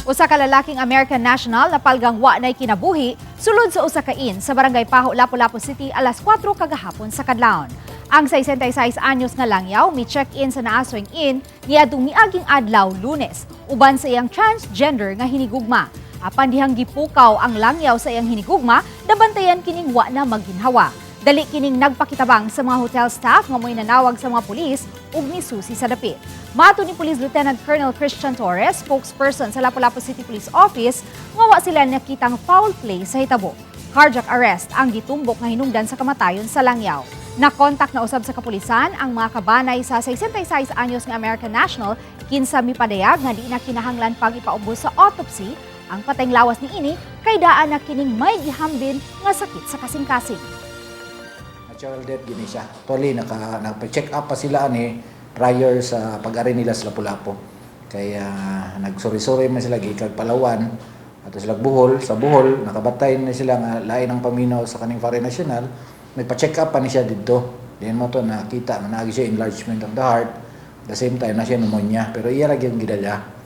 Usa ka lalaking American national na palgang wa nay kinabuhi sulod sa usa ka inn sa Barangay Pajo, Lapu-Lapu City alas 4 kagahapon sa kadlawon. Ang 66 anyos nga langyaw mi check-in sa naasoing inn niadtong miaging adlaw, Lunes, uban sa iyang transgender nga hinigugma. Apan dihang gipukaw ang langyaw sa iyang hinigugma, nabantayan kining wa na magginhawa. Dali kining nagpakitabang sa mga hotel staff nga mo'y nanawag sa mga pulis ug nisusi sa dapit. Mato ni Police Lieutenant Colonel Christian Torres, spokesperson sa Lapu-Lapu City Police Office, nga wa sila nakitang foul play sa hitabo. Cardiac arrest ang gitumbok nga hinungdan sa kamatayon sa langyaw. Nakontak na usab sa kapulisan ang mga kabanay sa 66 anyos nga American national, kinsa mipadayag nga di na kinahanglan pang ipaubos sa autopsy ang patayng lawas niini kay daan na kining may gihambin nga sakit sa kasing-kasing. Natural death gini siya. Actually, nagpa-check up pa sila ani prior sa pag-ari nila sa Lapu-Lapu. Kaya nagsuri-suri man sila gikan Palawan ato sila Bohol. Sa Bohol, nakabatay na sila nga lain ang paminaw sa kaning foreign national. Nagpa-check up pa ni siya didto. Diyan mo to nakita nga naagi siya enlargement of the heart. The same time na siya pneumonia, pero iya ra gyud gidala.